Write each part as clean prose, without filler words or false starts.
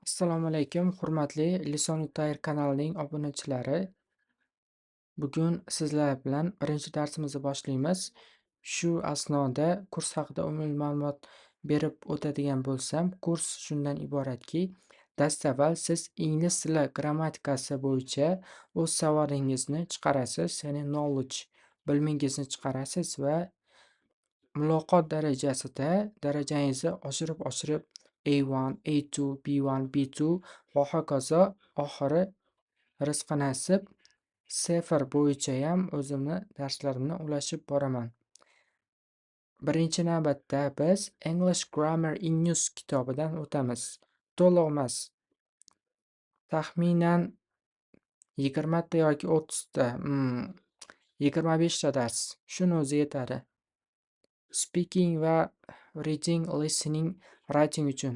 Assalomu alaykum, hurmatli Lisonut Tayr kanalining obunachilari. Bugun sizlar bilan birinchi darsimizni boshlaymiz. Shu asnoda kurs haqida umumiy ma'lumot berib o'tadigan bo'lsam, kurs shundan iboratki, dastavval siz ingliz tili grammatikasi bo'yicha o'z savodingizni chiqarasiz, ya'ni knowledge bilimingizni chiqarasiz va muloqot darajasida darajangizni oshirib A1, A2, B1, B2 va hokazo oxiri rizqi nasib CEFR bo'yicha ham o'zimni darslarimni ulashib boraman. Birinchi navbatda biz English Grammar in Use kitobidan o'tamiz. To'liq emas. Taxminan 20 ta yoki 30 ta, 25 ta dars. Shuni o'zi yetadi. Speaking va reading, listening, writing uchun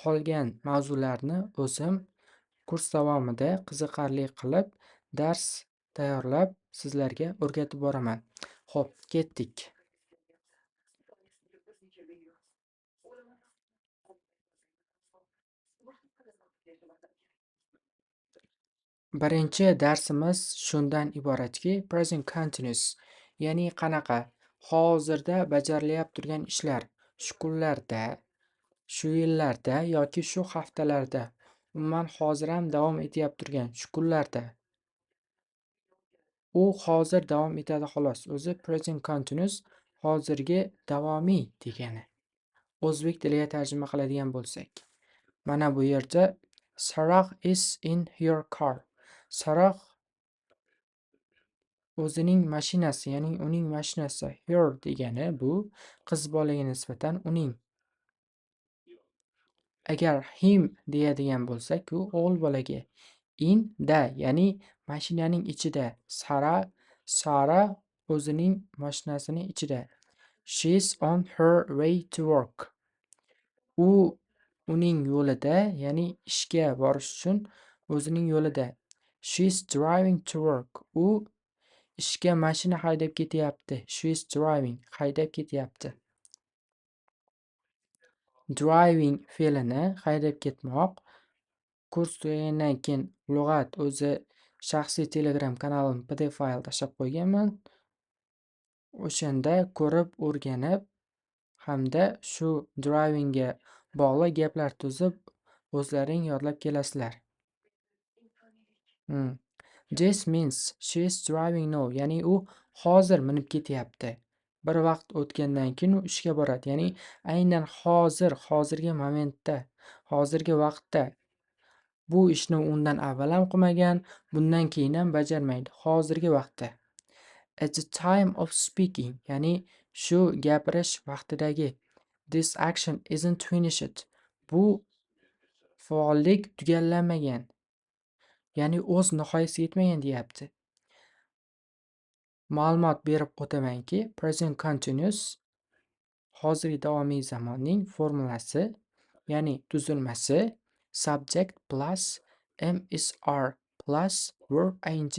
qolgan mavzularni o'zim kurs davomida qiziqarli qilib dars tayyorlab sizlarga o'rgatib boraman. Xo'p, ketdik. Birinchi darsimiz shundan iboratki, present continuous, ya'ni qanaqa hozirda bajarilayotgan turgan ishlar shu kunlarda, shu yillarda yoki shu haftalarda, umuman hozir ham davom etyapti turgan shu kunlarda. U hozir davom etadi xolos. O'zi present continuous hozirgi davomiy degani. O'zbek tiliga tarjima qiladigan bo'lsak, mana bu yerda Sarah is in her car. Sarah o'zining mashinasi, ya'ni uning mashinasi. Her degani bu qiz bolaga nisbatan uning. Agar him deyadigan bo'lsak, u o'g'il bolaga. In da, ya'ni mashinaning ichida. Sara o'zining mashinasining ichida. She is on her way to work. U uning yo'lida, ya'ni ishga borish uchun o'zining yo'lida. She is driving to work. U ishga mashina haydab ketyapti. She is driving, haydab ketyapti. Driving fe'lini haydab ketmoq. Kurs tugagandan keyin lug'at o'zi shaxsiy Telegram kanalim PDF fayl tashlab qo'yganman. O'shanda ko'rib, o'rganib hamda shu drivingga bog'liq gaplar tuzib o'zlaring yodlab kelasizlar. This means she is driving now, ya'ni u hozir minib ketyapti. Bir vaqt o'tgandan keyin u ishga boradi, ya'ni aynan hozir, hozirgi momentda, hozirgi vaqtda. Bu ishni undan avval ham qilmagan, bundan keyin ham bajarmaydi, hozirgi vaqtda. At the time of speaking, ya'ni shu gapirish vaqtidagi. This action isn't finished. Bu faollik tugallanmagan. Ya'ni o'z nihoyasiga yetmagan deyapti. Ma'lumot berib o'tamanki, present continuous hozirgi davomiy zamonning formulasi, ya'ni tuzilmasi subject plus am is are plus verb ing.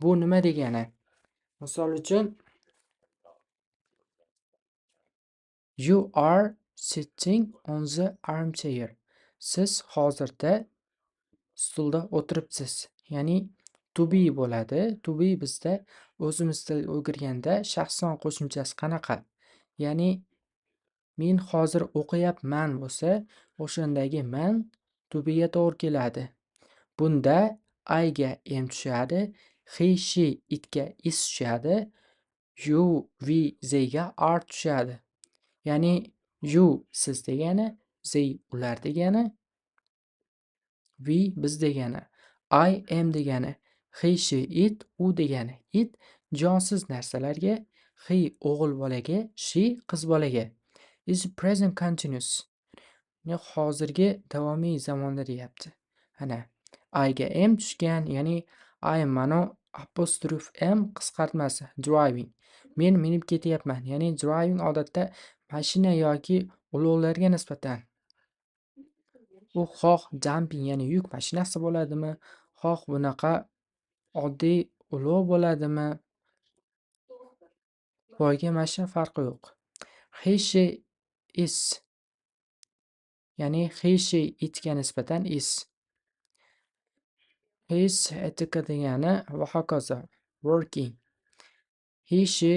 Bu nima degani? Misol uchun, you are sitting on the armchair. Siz hozirda stulda o'tiribsiz. Ya'ni to be bo'ladi. To be bizda o'zimiz til o'girganda shaxson qo'shimchasi qanaqa? Ya'ni men hozir o'qiyapman bo'lsa, o'shandagi man to be'ga to'g'ri keladi. Bunda I ga am tushadi, he, she, it ga is tushadi, you, we, they ga are tushadi. Ya'ni you siz degani, they ular degani, we biz degani, I am degani, he, she, it u degani. It jonsiz narsalarga, he o'g'il bolaga, she qiz bolaga. Is present continuous. Ne hozirgi davomiy zamonda deyapti. Ana I ga am tushgan, ya'ni I am mana apostrof m qisqartmasi driving. Men minib ketyapman. Ya'ni driving odatda mashina yoki ulovlarga nisbatan. U xoh jumping, ya'ni yuk mashinasi bo'ladimi, xoh bunaqa oddiy ulov bo'ladimi, poyga mashina farqi yo'q. He, she, is. Ya'ni he, she, itga nisbatan is. He's etika degani va hokazo. Working. He, she,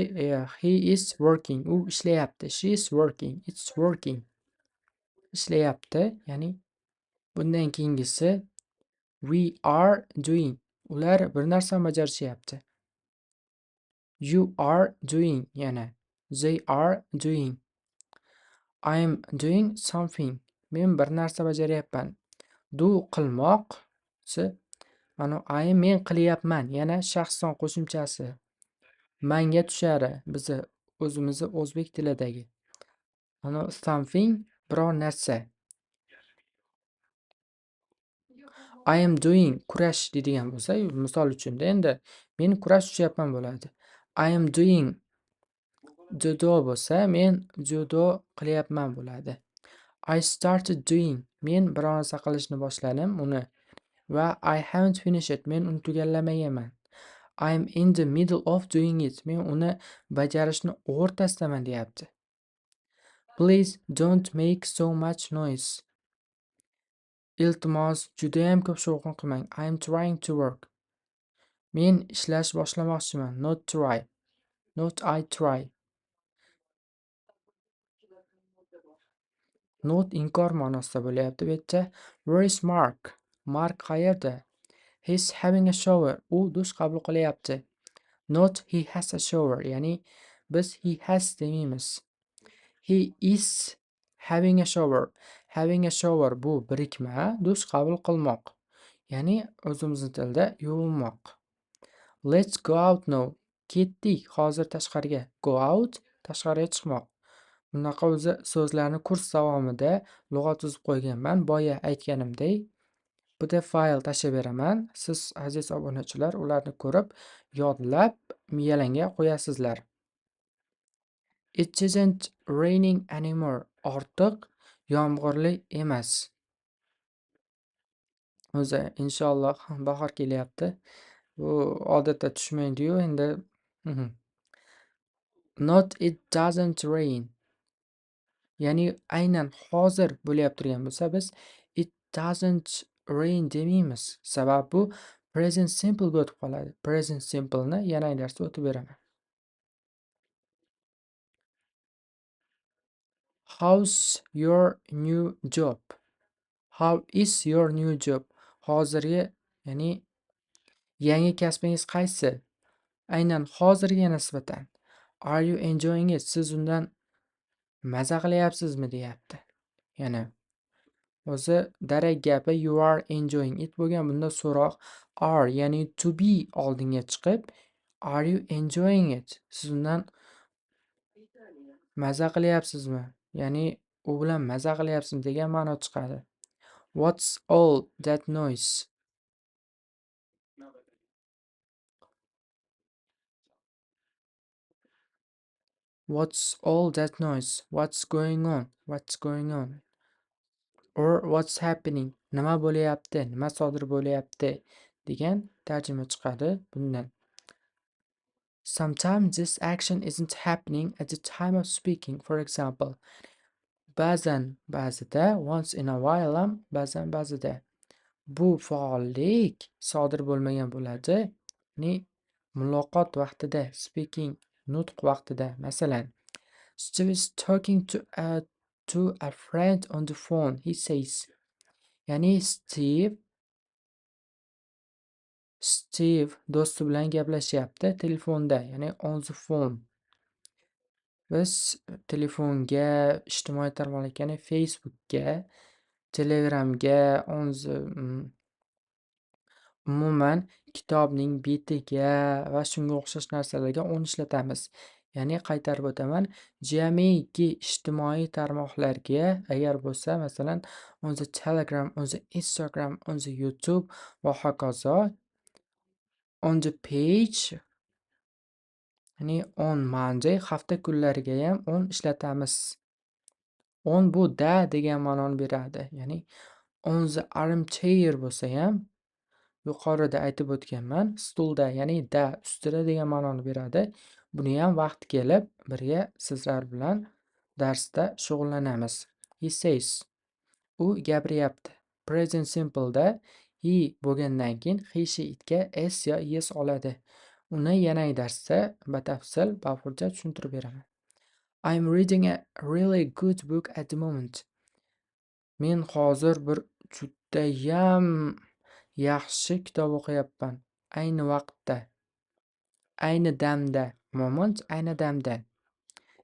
he is working. U ishlayapti. She is working. It's working. Ishlayapti. Ya'ni bundan keyingisi we are doing. Ular bir narsani bajarishyapti. You are doing. Yana they are doing. I am doing something. Men bir narsa bajaryapman. Do qilmoq. Mana I am men qilyapman. Yana shaxs son qo'shimchasi. Manga tushari bizni o'zimizni o'zbek tilidagi. Mana something biror narsa. I am doing kurash deydigan bo'lsa, misol uchun-da endi men kurash tushyapman bo'ladi. I am doing judo bo'lsa, men judo qilyapman bo'ladi. I started doing, men biror narsa qilishni boshladim uni va I haven't finished it, men uni tugallamaganman. I am in the middle of doing it, men uni bajarishni o'rtasidaman deyapti. Please don't make so much noise. Iltimos, juda ham ko'p shovqin qilmang. I am trying to work. Men ishlash boshlamoqchiman. Not try. Not I try. Not inkor ma'nosida bo'lyapti bu yerda. Where is Mark? Mark qayerda? He's having a shower. U dush qabul qilyapti. Not he has a shower. Ya'ni biz he has demaymiz. He is having a shower. Having a shower bu birikma, dush qabul qilmoq. Ya'ni o'zimizning tilda yuvinmoq. Let's go out now. Ketdik hozir tashqariga. Go out tashqariga chiqmoq. Bunaqa o'zi so'zlarni kurs davomida lug'at tuzib qo'yganman. Boya aytganimdek, bu da fayl tashlab beraman. Siz aziz obunachilar ularni ko'rib, yodlab, miyalangga qo'yasizlar. It isn't raining anymore. Ortiq yomg'irli emas. O'zi inshaalloh bahor kelyapti. Bu odatda tushmaydi-yu endi. Not it doesn't rain. Ya'ni aynan hozir bo'layap turgan bo'lsa, biz it doesn't rain demaymiz. Sababi bu present simple ga o'tib qoladi. Present simple ni yana darsda o'tib beraman. How's your new job? How is your new job? Hozirgi, ya'ni yangi kasbingiz qaysi? Aynan hozirga nisbatan. Are you enjoying it? Siz undan maza qilyapsizmi deyapti. Yana o'zi darak gapi you are enjoying it bo'lgan. Bunda so'roq are, ya'ni to be oldinga chiqib are you enjoying it? Siz undan maza qilyapsizmi? Ya'ni u bilan maza qilyapsizmi degan ma'no chiqadi. What's all that noise? What's all that noise? What's going on? What's going on? Or what's happening? Nima bo'lyapti? Nima sodir bo'lyapti? Degan tarjima chiqadi bundan. Sometimes this action isn't happening at the time of speaking. For example, ba'zan ba'zida, once in a while ham ba'zan ba'zida bu faollik sodir bo'lmagan bo'ladi. Ya'ni muloqot vaqtida, speaking nutq vaqtida. Masalan, Steve is talking to a friend on the phone. He says, ya'ni Steve do'sti bilan gaplashyapti telefonda, ya'ni on the phone. Biz telefonga, ijtimoiy tarmoqlarga, ya'ni Facebookga, Telegramga, on the, umuman kitobning betiga va shunga o'xshash narsalarga on ishlatamiz. Ya'ni qaytarib o'taman, jamiki ijtimoiy tarmoqlarga agar bo'lsa, masalan, on the Telegram, on the Instagram, on the YouTube va hokazo, on the page, ya'ni on Monday, hafta kunlariga ham on ishlatamiz. On bu da degan ma'noni beradi. Ya'ni on the armchair bo'lsa ham yuqorida aytib o'tganman, stulda, ya'ni da ustida degan ma'noni beradi. Buni ham vaqt kelib birga sizlar bilan darsda shug'ullanamiz. He says, U gapiryapti. Present simple-da he bo'lgandan keyin he, she, itga s yo es oladi. Uni yanagi darsda batafsil bafurja tushuntirib beraman. I'm reading a really good book at the moment. Men hozir bir judayam yaxshi kitob o'qiyapman. Ayni vaqtda. Ayni damda. Moment ayni damda.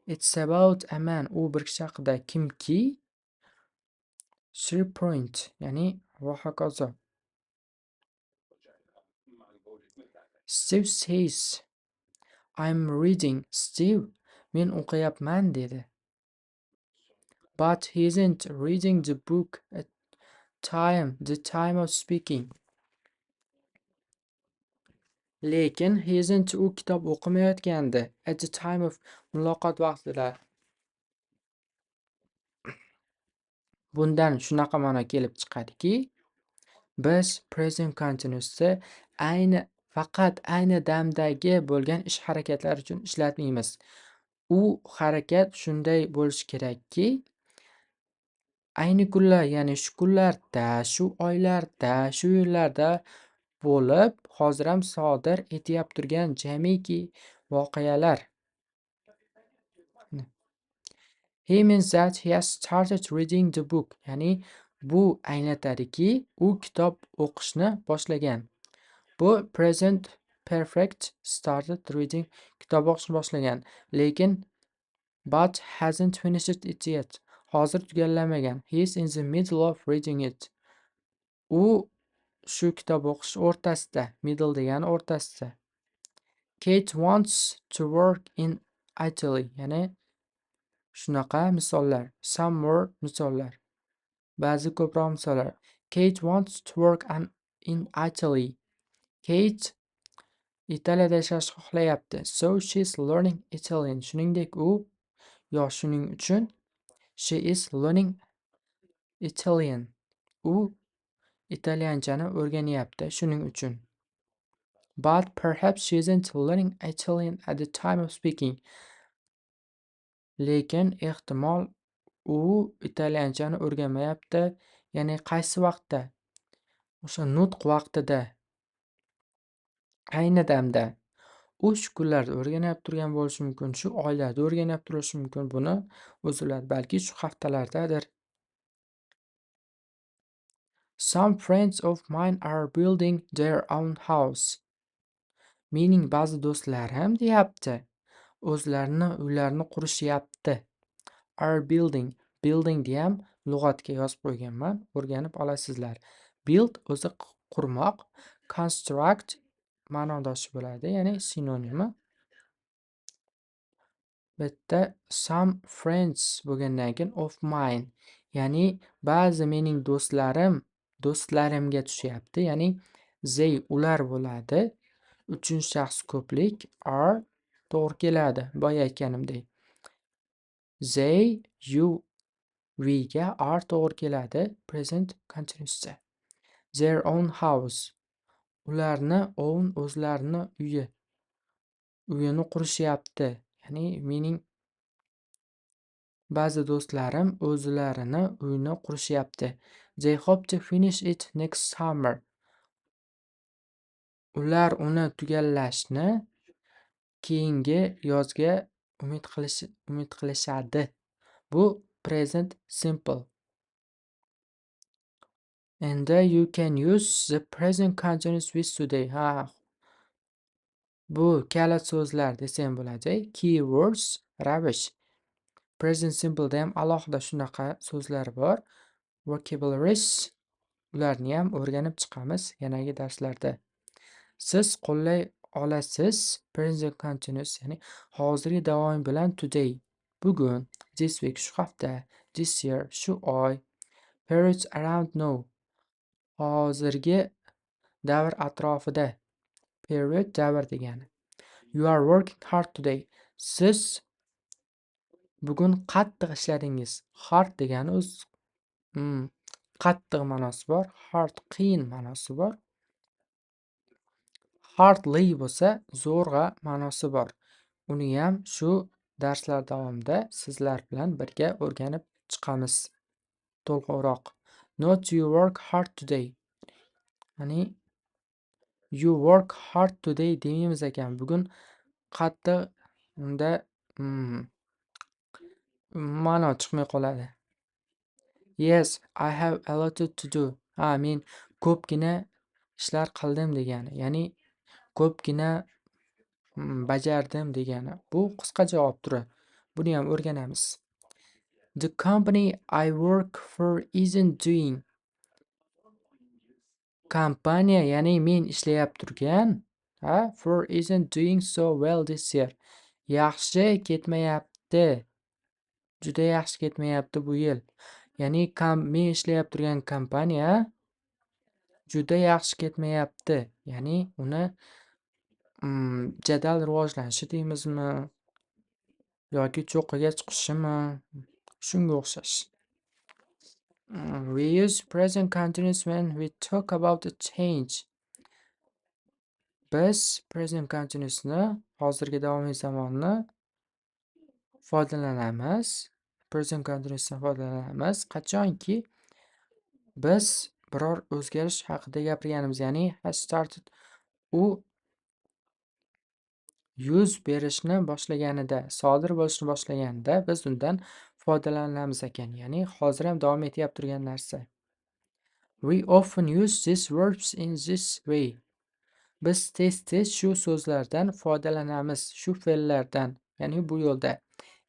It's about a man. U bir kishi haqida. Kimki 3 point, ya'ni va hokazo. Steve says, I'm reading. Steve, men o'qiyapman dedi. But he isn't reading the book at the time of speaking. Lekin he isn't, u kitob o'qimayotgandi. At the time of muloqot vaqtida. Bundan shunaqa ma'no kelib chiqadiki, biz present continuous'ni ayni faqat ayni damdagi bo'lgan ish harakatlar uchun ishlatmaymiz. U harakat shunday bo'lishi kerakki, ayni kunlar, ya'ni shu kunlarda, shu oylarda, shu yillarda bo'lib, hozir ham sodir etyap turgan jamiki voqealar. He means that he has started reading the book. Ya'ni bu anglatadiki, u kitob o'qishni boshlagan. Bu present perfect started reading, kitob o'qishni boshlagan. Lekin but hasn't finished it yet. Hozir tugallamagan. He is in the middle of reading it. U shu kitob o'qish o'rtasida, middle degani o'rtasida. Kate wants to work in Italy. Ya'ni shunaqa misollar, some more misollar. Ba'zi ko'proq misollar. Kate wants to work in Italy. Kate Italiyada yashashni xohlayapti. So she is learning Italian. Shuningdek u yo shuning uchun she is learning Italian. U italyanchani o'rganyapti shuning uchun. But perhaps she isn't learning Italian at the time of speaking. Lekin ehtimol u italyanchani o'rganmayapti. Ya'ni qaysi vaqtda? O'sha nutq vaqtida. Ayni damda. U shu kunlarda o'rganyap turgan bo'lishi mumkin, shu oylarda o'rganyap turishi mumkin. Buni o'zi biladi, balki shu haftalardadir. Some friends of mine are building their own house. Mening ba'zi do'stlarim deyapti, o'zlarini uylarini qurishyapti. Are building. Building deyam lug'atga yozib qo'yganman, o'rganib olasizlar. Build o'zi qurmoq, construct ma'nodoshi bo'ladi, ya'ni sinonimi. Bu yerda some friends bo'lgandan keyin of mine, ya'ni ba'zi mening do'stlarim, do'stlarimga tushyapti, ya'ni they ular bo'ladi. Uchinchi shaxs ko'plik are to'g'ri keladi, boya aytganimdek. They, you, we ga are to'g'ri keladi present continuousda. Their own house. Ularni own o'zlarini uyi. Uyini qurishyapti. Ya'ni mening ba'zi do'stlarim o'zlarini uyini qurishyapti. They hope to finish it next summer. Ular uni tugallashni keyingi yozga umid qilishadi. Bu present simple. Endi you can use the present continuous with today. Ha. Bu kalit so'zlar desam bo'ladi. Keywords, ravish. Present simple da ham alohida shunaqa so'zlar bor. Vocabularies, ularni ham o'rganib chiqamiz yanagi darslarda. Siz qo'llay olasiz present continuous, ya'ni hozirgi davom bilan today, bugun, this week, shu hafta, this year, shu oy, periods around now, hozirgi davr atrofida, period davr degani. You are working hard today. Siz bugun qattiq ishladingiz. Hard degani o'z qattiq ma'nosi bor, hard qiyin ma'nosi bor. Hardly bo'lsa zo'rg'a ma'nosi bor. Uni ham shu darslar davomida sizlar bilan birga o'rganib chiqamiz to'liqroq. Not you work hard today. Ya'ni you work hard today demaymiz ekan. Bugun qattiq unda ma'no chiqmay qoladi. Yes, I have a lot to do. Ha, men ko'pgina ishlar qildim degani. Ya'ni ko'pgina bajardim degani. Bu qisqa javob turi. Buni ham o'rganamiz. The company I work for isn't doing. Kompaniya, ya'ni men ishlayap turgan, ha, for isn't doing so well this year. Yaxshi ketmayapti. Juda yaxshi ketmayapti bu yil. Ya'ni men ishlayap turgan kompaniya juda yaxshi ketmayapti. Ya'ni uni jadal rivojlanishi deymizmi yoki cho'qqiga chiqishimi, shunga o'xshash. We use present continuous when we talk about a change. Biz present continuousni, hozirgi davomiy zamonni foydalanamiz. Present continuousdan foydalanamiz qachonki biz biror o'zgarish haqida gapirganimiz, ya'ni has started, u yuz berishni boshlaganida, sodir bo'lishni boshlaganida biz undan foydalanamiz ekan. Ya'ni hozir ham davom etyapti turgan narsa. We often use these verbs in this way. Biz tez-tez shu so'zlardan foydalanamiz, shu fe'llardan, ya'ni bu yo'lda.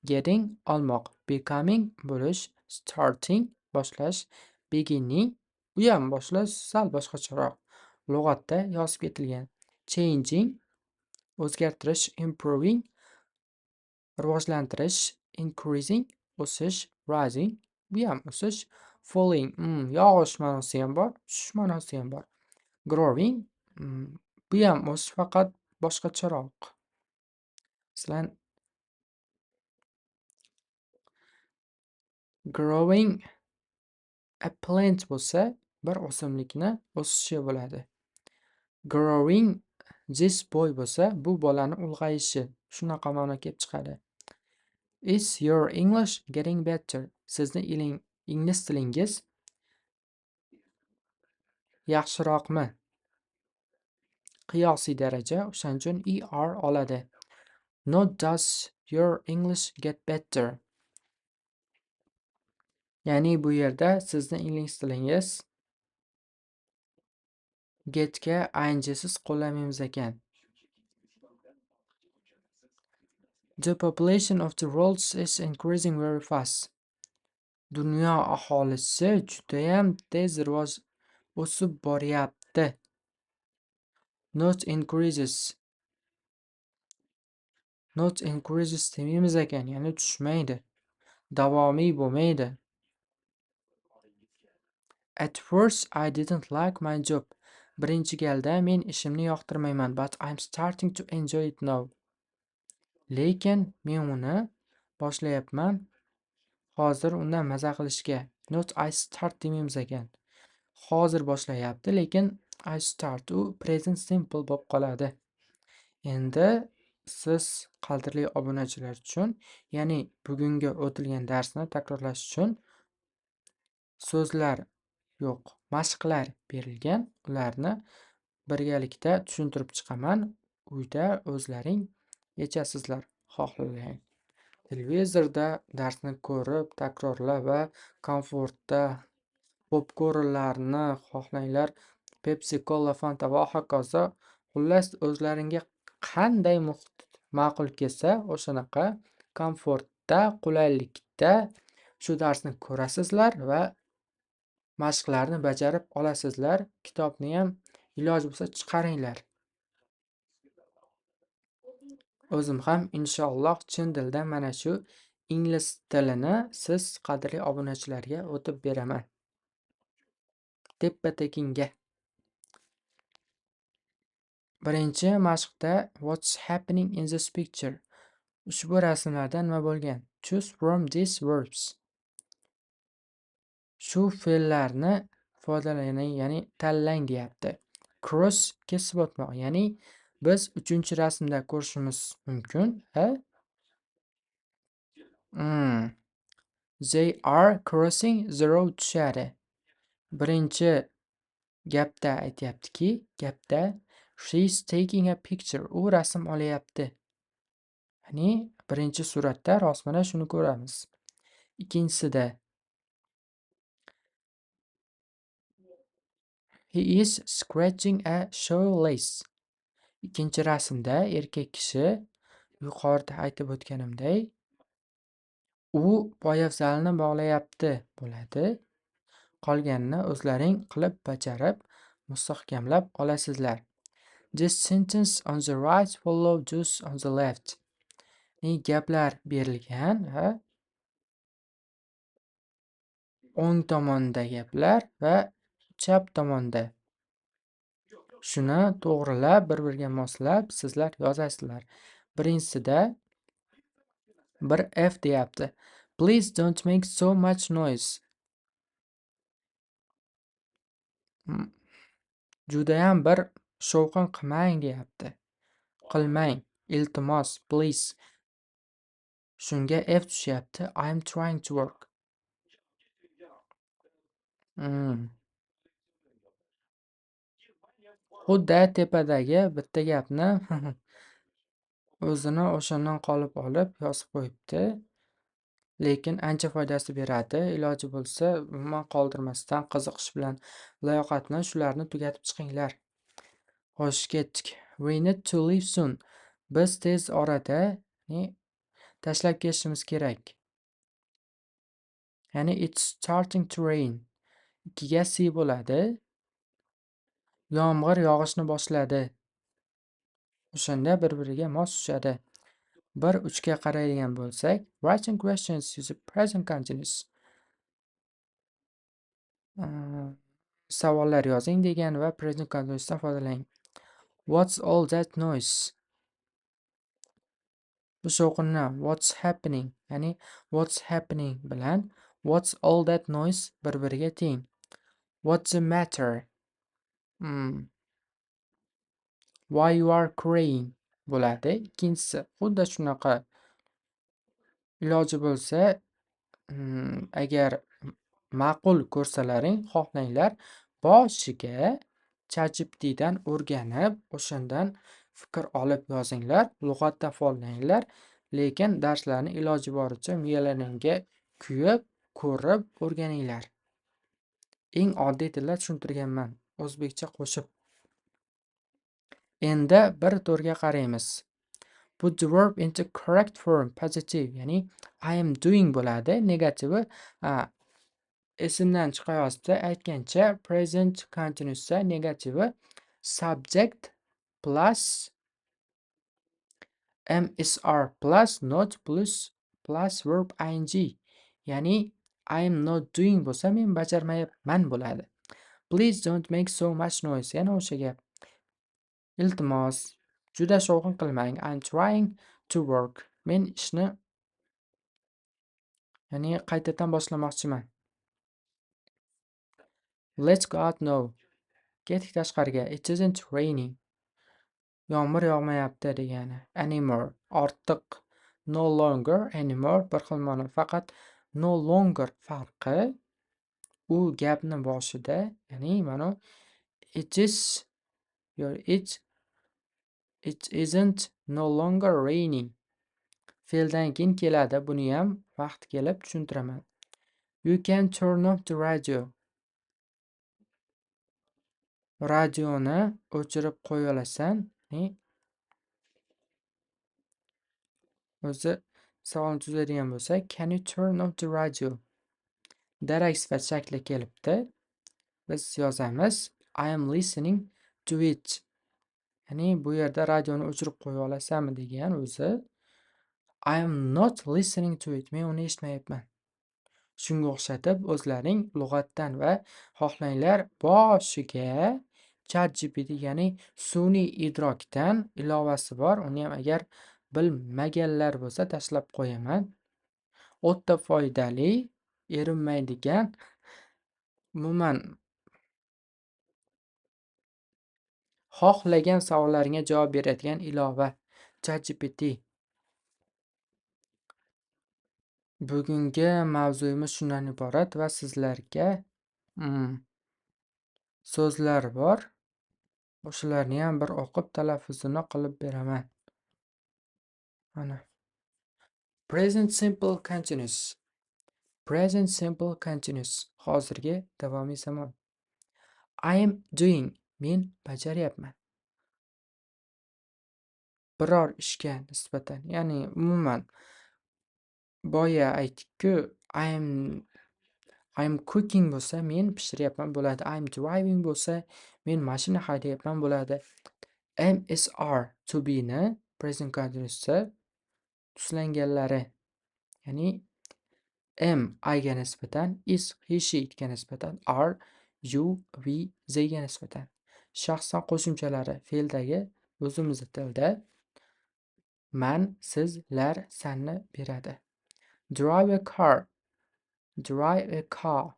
Getting olmoq, becoming bo'lish, starting boshlash, beginning u ham boshlash, sal boshqacharoq lug'atda yozib ketilgan. Changing o'zgartirish, improving rivojlantirish, increasing o'sish, rising bu ham o'sish, falling yog'ish ma'nosi ham bor, tushish ma'nosi ham bor. Growing bu ham o'sish, faqat boshqacharoq. Masalan, growing a plant bo'lsa, bir o'simlikni o'sishi bo'ladi. Growing this boy bo'lsa, bu bolani ulg'ayishi. Shunaqa ma'no kelib chiqadi. Is your English getting better? Sizni ingliz tilingiz yaxshiroqmi? Qiyosiy daraja, o'shaning uchun ER oladi. Not does your English get better? Ya'ni bu yerda sizni ingliz tilingiz getga ing-siz qo'llamaymiz ekan. The population of the world is increasing very fast. Dunyo aholisi judayam tez rivoj o'sib boryapti. Not increases. Not increases demaymiz ekan, ya'ni tushmaydi. Davomiy bo'lmaydi. At first I didn't like my job. Birinchi galda men ishimni yoqtirmayman, but I'm starting to enjoy it now. Lekin men uni boshlayapman hozir undan maza qilishga. Not I start demaymiz ekan. Hozir boshlayapti, lekin I start u present simple bo'lib qoladi. Endi siz qadrli obunachilar uchun, ya'ni bugungi o'tilgan darsni takrorlash uchun so'zlar yo'q, mashqlar berilgan. Ularni birgalikda tushuntirib chiqaman. Uyda o'zlaring yechasizlar, xohlang. Televizorda darsni ko'rib, takrorlab va komfortda popkornlarni xohlanglar, Pepsi, Cola, Fanta va hokazo. Xullas, o'zlaringga qanday muhit ma'qul kelsa, o'shanaqa komfortda, qulaylikda shu darsni ko'rasizlar va mashqlarni bajarib olasizlar. Kitobni ham iloji bo'lsa chiqaringlar. O'zim ham inshaalloh chin dildan mana shu ingliz tilini siz qadrli obunachilarga o'tib beraman. Teppa-tekinga. Birinchi mashqda what's happening in this picture? Ushbu rasmlarda nima bo'lgan? Choose from these verbs. Shu fe'llarni foydalaning, ya'ni tanlang deyapti. Cross kesib o'tmoq, ya'ni biz 3-rasmda ko'rishimiz mumkin, ha? They are crossing the road tushadi. Birinchi gapda aytyaptiki, gapda she is taking a picture. U rasm olyapti. Ya'ni birinchi suratda rostmana shuni ko'ramiz. Ikkinchisida he is scratching a shoelace. Ikkinchi rasmda erkak kishi yuqorida aytib o'tganimdek u poyafzalni bog'layapti bo'ladi. Qolganini o'zlaring qilib bajarib, mustahkamlab olasizlar. This sentence on the right follow those on the left. Ya'ni gaplar berilgan va o'ng tomonda gaplar va chap tomonda. Shuni to'g'rilab, bir-biriga moslab sizlar yozasizlar. Birinchisida bir F deyapti. Please don't make so much noise. Judayam bir shovqin qilmang deyapti. Qilmang, iltimos, please. Shunga F tushyapti. I am trying to work. Xuddi tepadagi bitta gapni o'zini o'shandan qolib olib yozib qo'yibdi. Lekin ancha foydasi beradi. Iloji bo'lsa, umuman qoldirmasdan qiziqish bilan layoqat bilan shularni tugatib chiqinglar. Xo'sh, ketdik. We need to leave soon. Biz tez orada tashlab ketishimiz kerak. Ya'ni it's starting to rain. 2ga C bo'ladi. Yomg'ir yog'ishni boshladi. O'shanda bir-biriga mos tushadi. Bir uchga qaraydigan bo'lsak, writing questions using present continuous. Savollar yozing degan va present continuousdan foydalaning. What's all that noise? Bu shovqinni what's happening, ya'ni what's happening bilan what's all that noise bir-biriga teng. What's the matter? Why you are crying bo'ladi. Ikkinchisi xuddi shunaqa. Iloji bo'lsa, agar ma'qul ko'rsalaring, xohlanglar, boshiga ChatGPTdan o'rganib, o'shandan fikr olib yozinglar, lug'atdan foydalaninglar, lekin darslarni iloji boricha miyalaringga kuyib, ko'rib o'rganinglar. Eng oddiy tilda tushuntirganman, o'zbekcha qo'shib. Endi bir to'rga qaraymiz. Put the verb into correct form, positive, ya'ni I am doing bo'ladi, negativi, esimdan chiqayozibdi, aytgancha present continuousda negativi subject plus MSR plus not plus verb ing, ya'ni I am not doing bo'lsa men bajarmayapman bo'ladi. Please don't make so much noise, yana o'sha gap. Iltimos, juda shovqin qilmang. I'm trying to work. Men ishni, ya'ni qaytadan boshlamoqchiman. Let's go out now. Ketdik tashqariga. It isn't raining. Yomg'ir yog'mayapti degani. Anymore. Ortiq. No longer, anymore bir xil ma'no. Faqat no longer farqi u gapni boshida, ya'ni mana it is yo it isn't no longer raining. Fe'ldan keyin keladi. Buni ham vaqti kelib tushuntiraman. You can turn off the radio. Radioni o'chirib qo'ya olasan. O'zi savolni tuzadigan bo'lsak, can you turn off the radio? Darak sifat shakli kelibdi. Biz yozamiz I am listening to it. Ya'ni bu yerda radioni o'chirib qo'ya olasanmi degan o'zi. I am not listening to it. Men uni eshitmayapman. Shunga o'xshatib o'zlaring lug'atdan va xohlanglar boshiga ChatGPT, ya'ni sun'iy idrokdan ilovasi bor. Uni ham agar bilmaganlar bo'lsa tashlab qo'yaman. O'ta foydali, erinmaydigan, umuman xohlagan savollaringga javob beradigan ilova ChatGPT. Bugungi mavzuyimiz shundan iborat va sizlarga so'zlar bor. O'shalarni ham bir o'qib talaffuzini qilib beraman. Mana. Present simple continuous. Present simple continuous. Hozirgi davomiy zamon. I am doing. Men bajaryapman. Biror ishga nisbatan, ya'ni umuman boya aytdik-ku, I am cooking bo'lsa men pishiryapman bo'ladi. I am driving bo'lsa men mashina haydayapman bo'ladi. MSR to be ni present continuousda tuslanganlari, ya'ni M I ga nisbatan, is he she it ga nisbatan, R U V Z ga nisbatan. Shaxsan qo'shimchalari fe'ldagi o'zimizni tilda man, siz, lar, sanni beradi. Drive a car. Drive a car.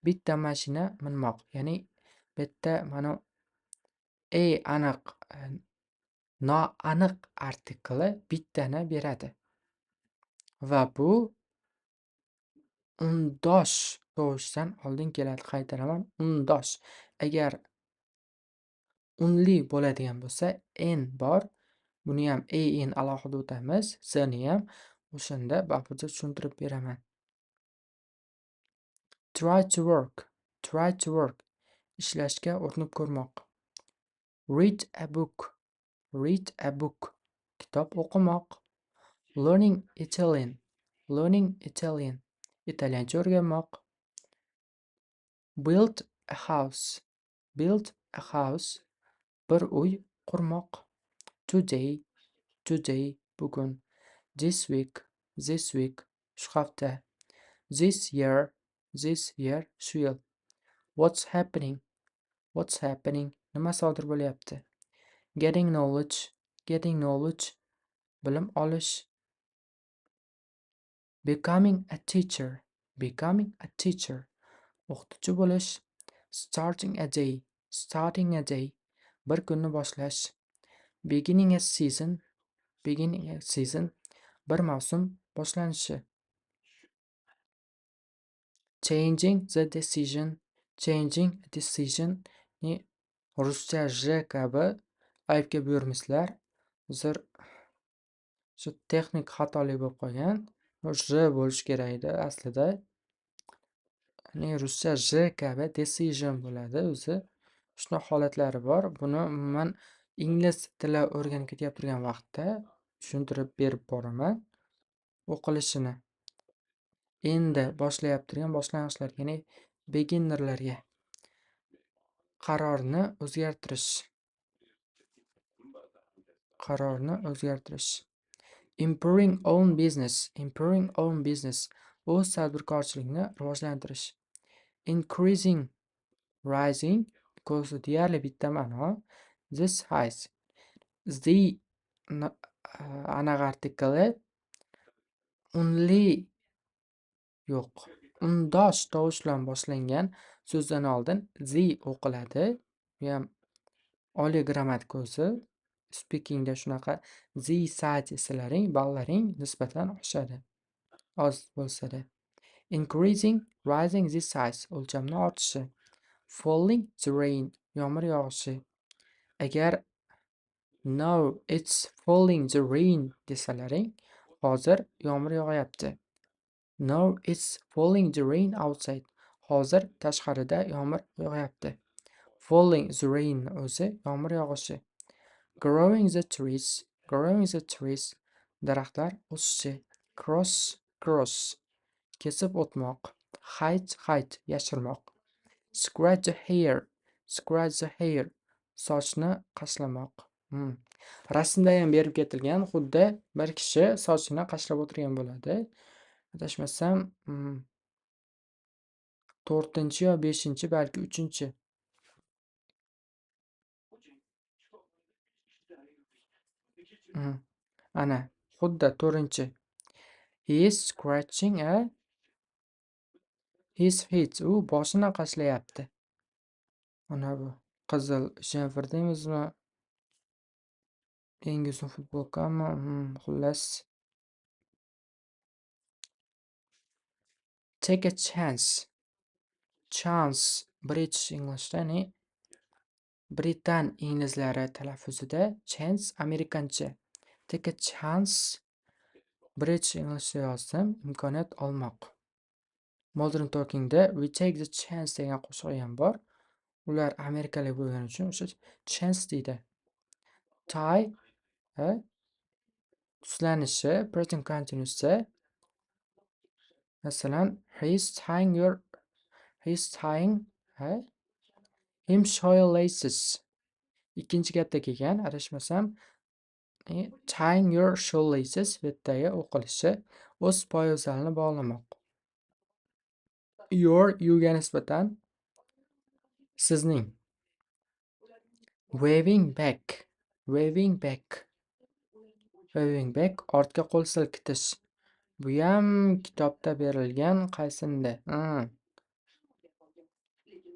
Bitta mashina minmoq. Ya'ni bitta mana a aniq, noaniq artikli bittani beradi. Va bu undosh tovushdan oldin keladi. Qaytaraman, undosh. Agar unli bo'ladigan bo'lsa, n bor. Buni ham a n alohida o'tamiz, s ni ham o'shanda bafurja tushuntirib beraman. Try to work. Try to work. Ishlashga urinib ko'rmoq. Read a book. Read a book. Kitob o'qimoq. Learning Italian. Learning Italian. Italyancha o'rganmoq. Build a house. Build a house. Bir uy qurmoq. Today. Today. Bugun. This week. This week. Shu hafta. This year. This year. Shu yil. What's happening? What's happening? Nima sodir bo'lyapti? Getting knowledge. Getting knowledge. Bilim olish. Becoming a teacher. Becoming a teacher. O'qituvchi bo'lish. Starting a day. Starting a day. Bir kunni boshlash. Beginning a season. Beginning a season. Bir mavsum boshlanishi. Changing the decision. Changing a decision. Ni ruscha j kabi aybga buyurmisizlar. Hozir shu texnik xatolik bo'lib qolgan. J bo'lishi kerak edi aslida. Ya'ni ruscha j kabi decision bo'ladi o'zi. Shunaqa holatlari bor. Buni umuman ingliz tili o'rganib ketyapti turgan vaqtda tushuntirib berib boraman o'qilishini. Endi boshlayapti turgan boshlang'ichlar, ya'ni beginnerlarga qarorni o'zgartirish. Qarorni o'zgartirish. Improving own business. Improving own business. O'z tadbirkorchilikni rivojlantirish. Increasing, rising ikkovsi deyarli bitta ma'no. This size. The aniq artikli unli yo'q. Undosh tovush bilan boshlangan so'zdan oldin the o'qiladi. Bu ham oliy grammatika o'zi. Speakingda shunaqa the size desalaring, ballaring nisbatan oshadi. Oz bo'lsa-da. Increasing, rising the size, o'lchamni ortishi. Falling the rain, yomg'ir yog'ishi. Agar now it's falling the rain desalaring, hozir yomg'ir yog'ayapti. Now it's falling the rain outside. Hozir tashqarida yomg'ir yog'ayapti. Falling the rain o'zi yomg'ir yog'ishi. Growing the trees, growing the trees, daraxtlar o'sishi. Cross, cross, kesib o'tmoq. Hide, hide, yashirmoq. Scratch the hair, scratch the hair, sochni qashlamoq. Rasmda ham berib ketilgan, xuddi bir kishi sochini qashlab o'tirgan bo'ladi. Adashmasam, 4-chi yo 5-chi, balki 3-chi. Ana, xuddi 4-chi. He is scratching a his head. U boshini qashlayapti. Ana bu qizil jemper deymizmi? Yangi uzun futbolkami? Xullas. Take a chance. Chance. British Englishda, ya'ni britan inglizlari talaffuzida, chance amerikancha. Take a chance, British Englishda yozdim, imkoniyat olmoq. Modern Talkingda "We take the chance" degan qo'shig'i ham bor. Ular amerikalik bo'lgani uchun o'sha chance deydi. Tie ha, tuslanishi present continuousda, masalan, he's tying ha, him shoelaces. Ikkinchi gapda kelgan, adashmasam, tying your shoelaces bu yerdagi o'qilishi o'z poyabzalini bog'lamoq. Your, youga nisbatan sizning. Waving back, waving back, waving back, ortga qo'l silkitish. Buyam kitobda berilgan qaysinda?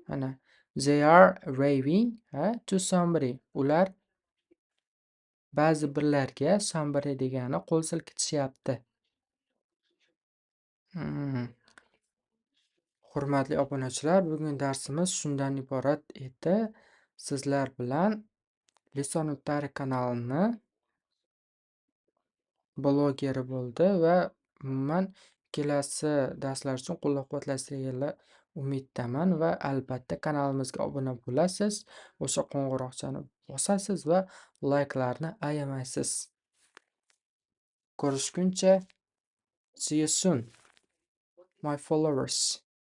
Mana, they are waving ha, to somebody. Ular ba'zi birlarga, somebody degani, qo'l silkitishyapti. Hurmatli obunachilar, bugungi darsimiz shundan iborat edi. Sizlar bilan Lisonut Tarix kanalini blogeri bo'ldi va umuman kelasi darslar uchun qo'llab-quvvatlasizlar umiddaman va albatta kanalimizga obuna bo'lasiz, o'sha qo'ng'iroqchani bosasiz va layklarni ayamaysiz. Ko'rishguncha, see you soon, my followers.